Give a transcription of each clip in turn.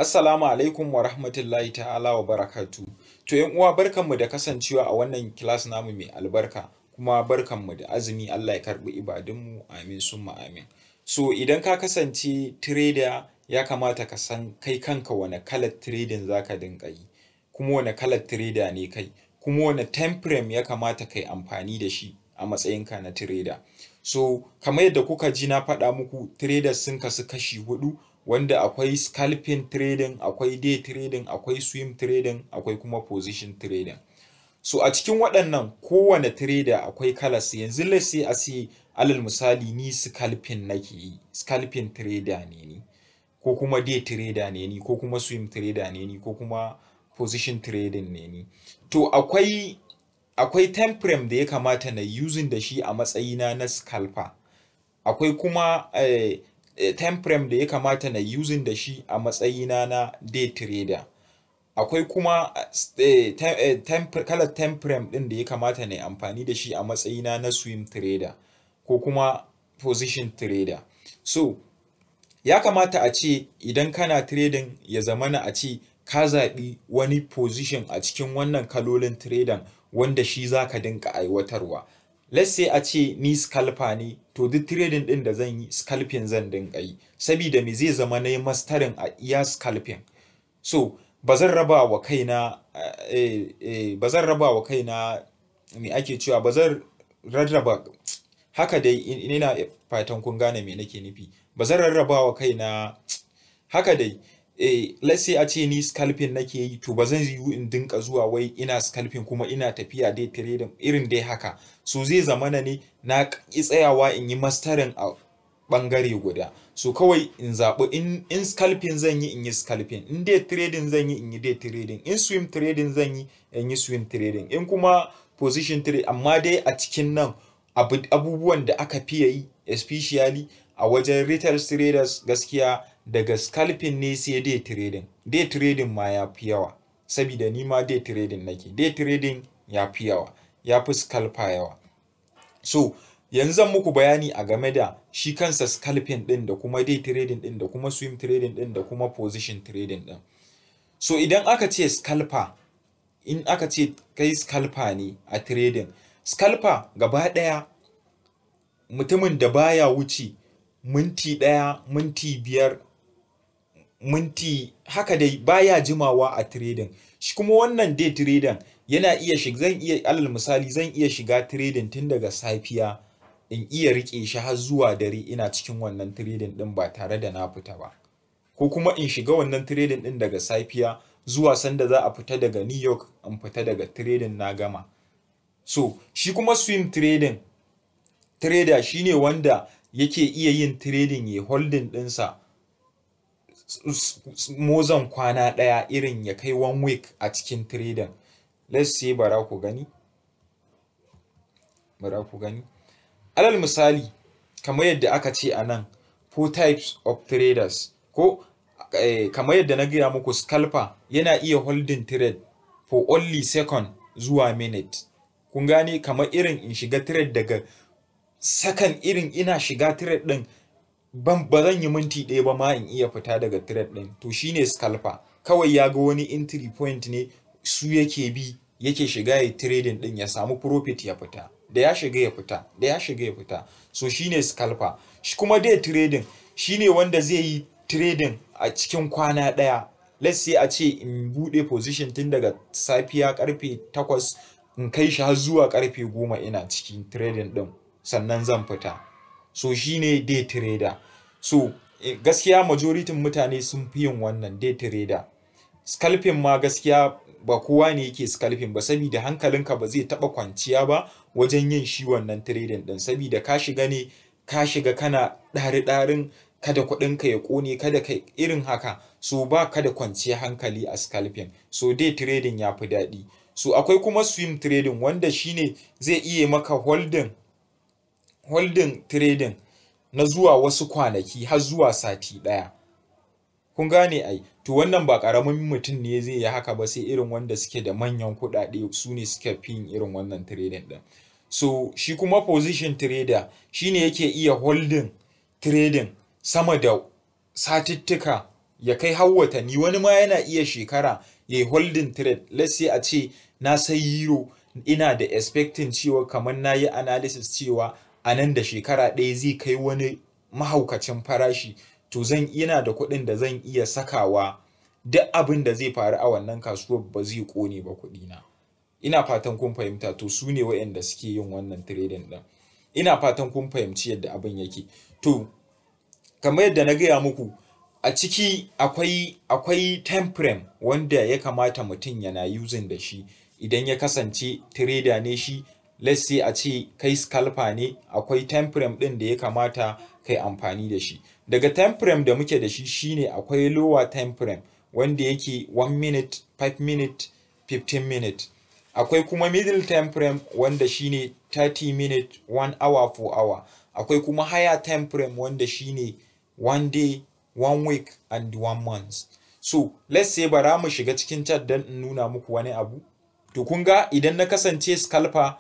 Assalamu alaikum wa rahmatullahi ta'ala wa barakatu. To ‘yan uwa, barkanmu da kasancewa a wannan class namu mai albarka, kuma barkanmu da azumi. Allah ya karɓi ibadunmu, amin summa amin. So idan ka kasance trader, ya kamata ka san kai kanka wane kalar trading za ka dinga yi, kuma wane kalar trader ne kai, kuma wane time frame ya kamata kai amfani da shi a matsayinka na trader. So kamar yadda kuka ji na faɗa muku, traders sun kasu kashi huɗu, wanda akwai scalping trading, akwai day trading, akwai swing trading, akwai kuma position trading. So a cikin waɗannan, kowane trader akwai kalarsa. Yanzu let's say a ce, alal misali, ni scalping nake yi, scalping trader ne ni, ko kuma day trader ne ni, ko kuma swing trader ne ni, ko kuma position trading ne ni. To akwai time frame da ya kamata na using da shi a matsayina na scalper. Akwai kuma time frame da ya kamata na using da shi a matsayina na day trader. Akwai kuma kalar time frame ɗin da ya kamata na yi amfani da shi a matsayina na swing trader ko kuma position trader. So ya kamata a ce idan kana trading, ya zamana a ce ka zaɓi wani position a cikin wannan kalolin trading wanda shi za ka dinga aiwatarwa. Let's say a ce ni scalper ne, to duk trading ɗin da zan yi, scalping zan dinga yi. Sabida me? Zai zama na yi mastering a iya scalping. So ba zan raba wa kaina, me ake cewa, ba zan rarraba haka dai, ina fatan kun gane me nake nufi. Ba zan rarraba wa kaina haka dai. Let's say a ce ni scalping nake yi, to ba zan yiwu in dinga zuwa wai ina scalping kuma ina tafiya day trading, irin dai haka. So zai zamana ne na ƙi tsayawa in yi mastering a ɓangare guda. So kawai in zaɓi in scalping zan yi, in yi scalping, in day trading zan yi, in yi day trading, in swing trading zan yi, in yi swing trading, in kuma position trade. Amma dai a cikin nan, abubuwan da aka fiye yi, especially a wajen retail traders, gaskiya daga scalping ne sai day trading. Day trading ma ya fi yawa, sabida ni ma day trading nake. Day trading ya fi yawa, ya fi scalper yawa. So yanzu zan muku bayani a game da shi kansa scalping din, da kuma day trading din, da kuma swing trading din, da kuma position trading din. So idan aka ce scalper, in aka ce kai scalper ne a trading, scalper gaba ɗaya mutumin da baya wuce minti 1, minti 5, minti haka dai, baya jimawa a trading. Shi kuma wannan day trading yana iya shiga, zan iya, alal misali, zan iya shiga trading tun daga safiya, in iya rike shi har zuwa dare ina cikin wannan trading din ba tare da na fita ba, ko kuma in shiga wannan trading din daga safiya zuwa sanda za a fita daga New York, in fita daga trading na gama. So shi kuma swing trading trader shine wanda yake iya yin trading ya holding ɗinsa more than kwana ɗaya, irin ya kai one week a cikin trading. Let's say, bara ku gani, bara ku gani. Alal misali, kamar yadda aka ce a nan, four types of traders ko kamar yadda na gaya muku, scalper yana iya holding trade for only second zuwa minute. Kun gane? Kamar irin in shiga trade daga second, irin ina shiga trade din, ban ba zan yi minti 1 ba ma in iya fita daga trade din. To shine scalper. Kawai ya ga wani entry point ne, su yake bi, yake shiga ya trading din, ya samu profit ya fita, da ya shiga ya fita, da ya shiga ya fita. So shine scalper. Shi kuma day trading shine wanda zai yi trading a cikin kwana ɗaya. Let's say a ce in buɗe position tun daga safiya karfe 8, in kai shi har zuwa karfe 10 ina cikin trading din, sannan zan fita. So shine day trader. So gaskiya majority mutane sun fi yin wannan day trader. Scalping ma gaskiya ba kowa ne yake scalping ba, saboda hankalinka ba zai taba kwanciya ba wajen yin shi wannan trading din, saboda ka shiga ne, ka shiga kana ɗari-ɗarin kada kuɗinka ya ƙone, kada kai irin haka. So ba ka da kwanciyar hankali a scalping. So day trading ya fi daɗi. So akwai kuma swing trading, wanda shine zai iya maka holding trading na zuwa wasu kwanaki har zuwa sati ɗaya. Kun gane ai? To wannan ba ƙaramin mutum ne zai yi haka ba, sai irin wanda suke da manyan kuɗaɗe, su ne suke fi yin irin wannan trading ɗin. So shi kuma position trader shine yake iya holding trading sama da satittika. ya kai har watanni, wani ma yana iya shekara ya yi holding trade. Let's say a ce na sai euro, ina da expecting cewa kamar na yi analysis cewa a nan da shekara 1 zai kai wani mahaukacin farashi, to zan ina da kuɗin da zan iya sakawa duk abin da zai faru a wannan kasuwar ba zai ƙone ba kuɗina. Ina fatan kun fahimta. To su ne waɗanda suke yin wannan trading ɗin. Ina fatan kun fahimci yadda abin yake. To kamar yadda na gaya muku, a ciki akwai time frame wanda ya kamata mutum yana using da shi idan ya kasance trader ne shi. Let's say a ce kai scalper ne, akwai time frame ɗin da ya kamata kai amfani da shi. Daga time frame da muke da shi shine akwai lower time frame wanda yake 1 minute, 5 minute, 15 minute. Akwai kuma middle time frame wanda shine 30 minute, 1 hour, 4 hour. Akwai kuma higher time frame wanda shine 1 day, 1 week and 1 month. So let's say bara mu shiga cikin chart don in nuna muku wani abu. To kun ga idan na kasance scalper,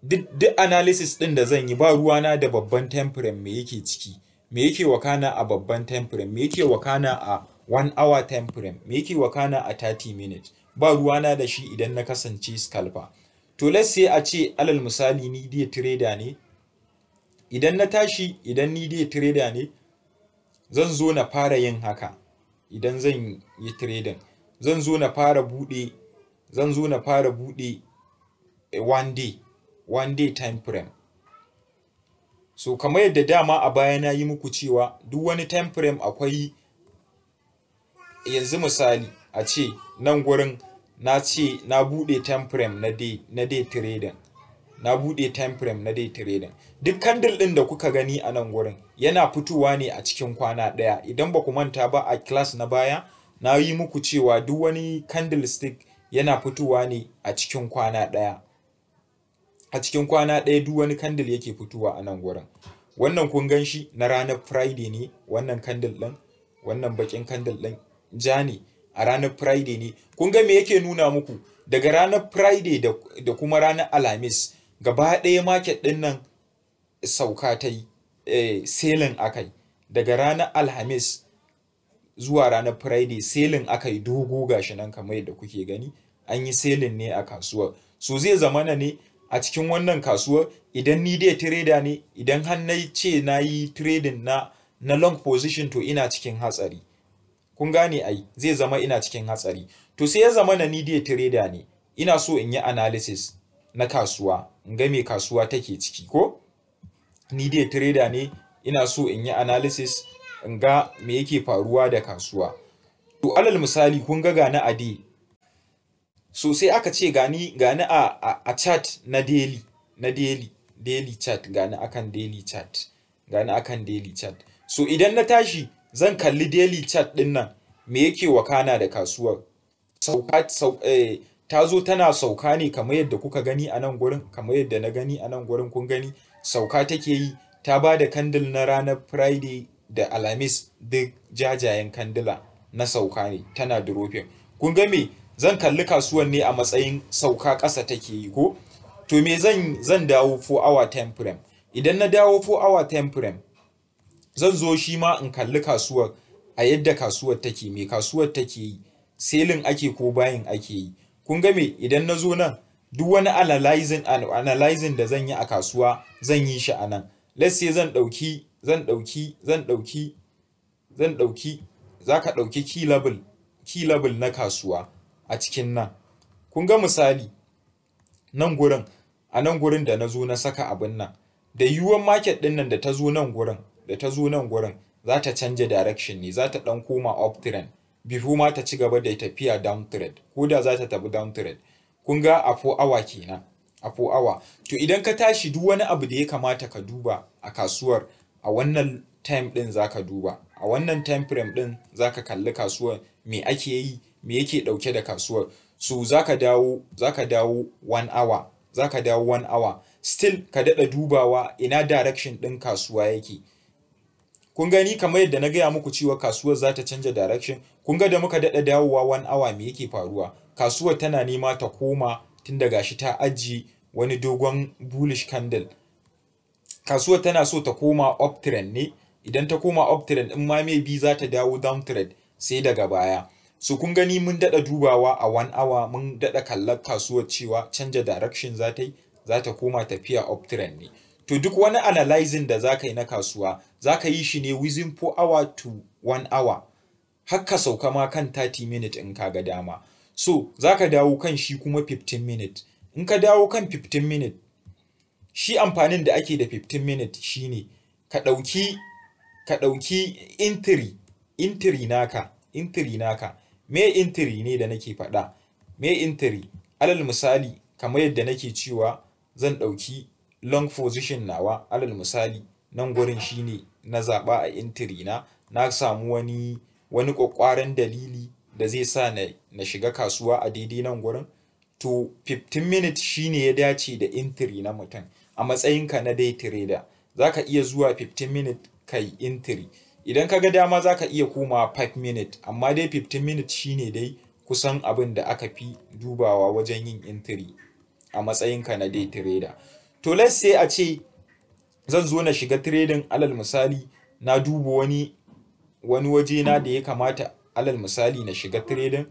duk analysis ɗin da zan yi ba ruwana da babban time frame, me yake ciki, me yake wakana a babban time frame, me yake wakana a 1 hour time frame, me yake wakana a 30 minute, ba ruwana da shi idan na kasance scalper. To let's say a ce alal misali ni day trader ne. Idan na tashi, idan ni day trader ne, zan zo na fara yin haka. Idan zan yi trading, zan zo na fara buɗe 1 day time frame. So kamar yadda dama a baya na yi muku cewa duk wani time frame akwai. Yanzu misali a ce nan gurin na ce na buɗe time frame na day trading, na buɗe time frame na day trading. Duk candle ɗin da kuka gani a nan gurin yana fitowa ne a cikin kwana ɗaya. Idan ba ku manta ba, a class na baya na yi muku cewa duk wani candlestick yana fitowa ne a cikin kwana ɗaya. A cikin kwana ɗaya duk wani candle yake fitowa a nan gurin. Wannan kun gan shi na ranar Friday ne, wannan candle ɗin, wannan baƙin candle ɗin ja ne, a ranar Friday ne. Kun ga me yake nuna muku? Daga ranar Friday da kuma ranar Alhamis gaba ɗaya market ɗin nan sauka ta yi, selling akai. Daga ranar Alhamis zuwa ranar Friday selling aka yi dogo, gashi nan kamar yadda kuke gani, an yi selling ne a kasuwar. So zai zamana ne a cikin wannan kasuwar, idan ni day trader ne, idan har na ce na yi trading na long position, to ina cikin hatsari. Kun gane ai, zai zama ina cikin hatsari. To sai ya zama na ni day trader ne, ina so in yi analysis na kasuwa, in ga me kasuwa take ciki. Ko ni day trader ne, ina so in yi analysis in ga me yake faruwa da kasuwa. To alal misali kun ga gani a day. So sai aka ce gani a chart na daily chart, gani akan daily chart, gani akan daily chart. So idan na tashi zan kalli daily chart din nan, me yake wakana da kasuwar? Sauka ta zo tana sauka ne kamar yadda kuka gani a nan gurin, kamar yadda na gani a nan gurin. Kun gani sauka take yi, ta ba da candle na ranar Friday da Alhamis duk jajayen kandila na sauka ne, tana dropping. Kun ga me zan kalli kasuwan ne a matsayin sauka ƙasa take yi ko? To me zan dawo 4 hour time frame. Idan na dawo 4 hour time frame, zan zo shi ma in kalli kasuwar a yadda kasuwar take, me kasuwar take yi, selling ake ko buying ake yi. Kun ga me, idan na zo nan, duk wani analyzing da zan yi a kasuwa zan yi shi a nan. Let's say zan ɗauki, za ka ɗauki key level na kasuwa a cikin nan. Kun ga misali nan gurin, a nan gurin da na zo na saka abin nan, da yiwuwar market ɗin nan da ta zo nan gurin za ta canja direction ne, za ta ɗan koma uptrend before ma ta ci gaba da tafiya downtrend, ko da za ta tafi downtrend. Kun ga a 4 hour kenan, a 4 hour. To idan ka tashi, duk wani abu da ya kamata ka duba a kasuwar, a wannan time ɗin za ka duba, a wannan time frame ɗin za ka kalli kasuwar, me ake yi, me yake ɗauke da kasuwar. So za ka dawo 1 hour, za ka dawo 1 hour, still ka daɗa dubawa ina direction ɗin kasuwa yake. Kun gani kamar yadda na gaya muku cewa kasuwar za ta canja direction. Kun ga da muka daɗa dawowa 1 hour, me yake faruwa? Kasuwar tana nema ta koma, tun da gashi ta ajiye wani dogon bullish candle. Kasuwar tana so ta koma uptrend ne. Idan ta koma uptrend in ma maybe za ta dawo downtrend, Sai daga baya. So kun gani mun daɗa dubawa a 1 hour, mun daɗa kallon kasuwar cewa canja direction za ta yi, za ta koma tafiya uptrend ne. To duk wani analyzing da za ka yi na kasuwa, za ka yi shi ne within 4 hour to 1 hour, har ka sauka ma kan 30 minute in ka ga dama. So za ka dawo kan shi kuma 15 minute. In ka dawo kan 15 minute, shi amfanin da ake da 15 minute shine ka ɗauki entry naka. Entry naka, me entry ne da nake faɗa? Me entry? Alal misali, kamar yadda nake cewa zan ɗauki long position nawa, alal misali nan gurin shine na zaɓa a entry na, na samu wani ƙwaƙƙwaran dalili da zai sa na shiga kasuwa a daidai nan gurin. To 15 minutes shine ya dace da entry na mutum a matsayinka na day trader. Za ka iya zuwa 15 minute kai entry. Idan ka ga dama za ka iya komawa 5 minute, amma dai 15 minute shine dai kusan abin da aka fi dubawa wajen yin entry a matsayinka na day trader. To let's say a ce zan zo na shiga trading, alal misali na duba wani waje na da ya kamata, alal misali na shiga trading.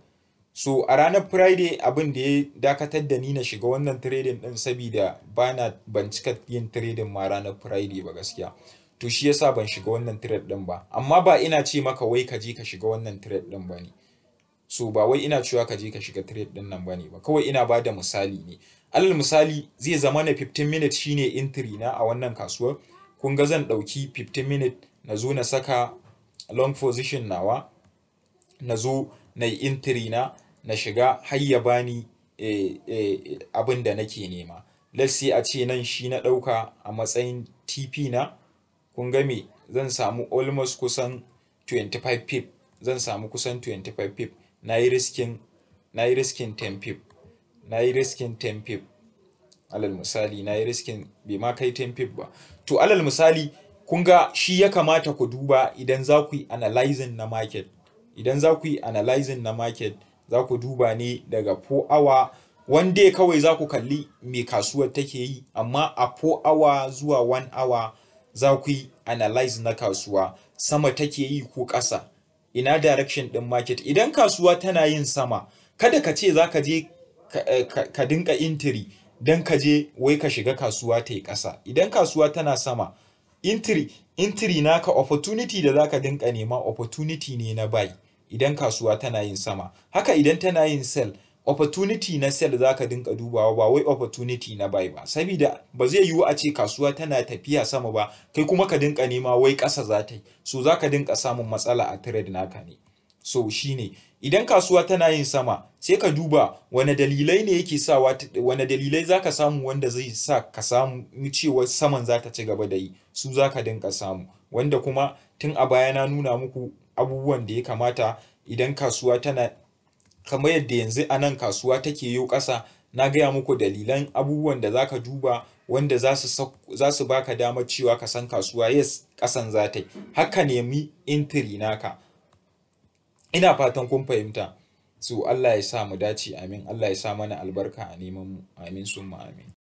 So a ranar Friday, abin da ya dakatar da ni na shiga wannan trading din, sabida bana ban cika yin trading ma ranar Friday ba gaskiya. To shi yasa ban shiga wannan trade din ba, amma ba ina ce maka wai ka je ka shiga wannan trade din ba ne. So ba wai ina cewa ka je ka shiga trade din nan bane ba, kawai ina ba da misali ne. Alal misali zai zama na 15 minutes shine entry na a wannan kasuwar. Kun ga zan ɗauki 15 minute, na zo na saka long position nawa, na zo na yi entry na, na shiga har ya bani abin da nake nema. Let's say a ce nan shi na ɗauka a matsayin TP na. Kun ga me zan samu? Almost kusan 25 pip zan samu, kusan 25 pip. Na yi risking 10 pip, na yi risking 10 pip. Alal misali na yi risking bai ma kai 10 pip ba. To alal misali, kun ga shi ya kamata ku duba idan za ku yi analyzing na market. Idan za ku yi analyzing na market, za ku duba ne daga 4 hour. One day kawai za ku kalli me kasuwar take yi, amma a 4 hour zuwa 1 hour za ku yi analyze na kasuwa, sama take yi ko ƙasa, ina direction ɗin market. Idan kasuwa tana yin sama, kada ka ce za ka je ka dinka entry don ka je wai ka shiga kasuwa ta yi ƙasa. Idan kasuwa tana sama, entry naka, opportunity da za ka dinka nema, opportunity ne na buy idan kasuwa tana yin sama. Haka idan tana yin sell, opportunity na sell za ka dinka dubawa, ba wai opportunity na buy ba, sabida ba zai yiwu a ce kasuwa tana tafiya sama ba, kai kuma ka dinka nema wai ƙasa za ta yi. So za ka dinka samun matsala a trade naka ne. So shine idan kasuwa tana yin sama, sai ka duba wane dalilai ne yake sawa, wane dalilai za ka samu wanda zai sa ka samu cewa saman za ta ci gaba da yi, su za ka dinka samu. Wanda kuma tun a baya na nuna muku abubuwan da ya kamata idan kasuwa tana, kamar yadda yanzu a nan kasuwa take yo ƙasa, na gaya muku dalilan abubuwan da za ka duba wanda za su baka damar cewa ka san kasuwa, yes, ƙasan za ta yi, haka nemi entry naka. Ina fatan kun fahimta. So Allah ya sa mu dace, amin. Allah ya sa mana albarka a neman mu, amin summa amin.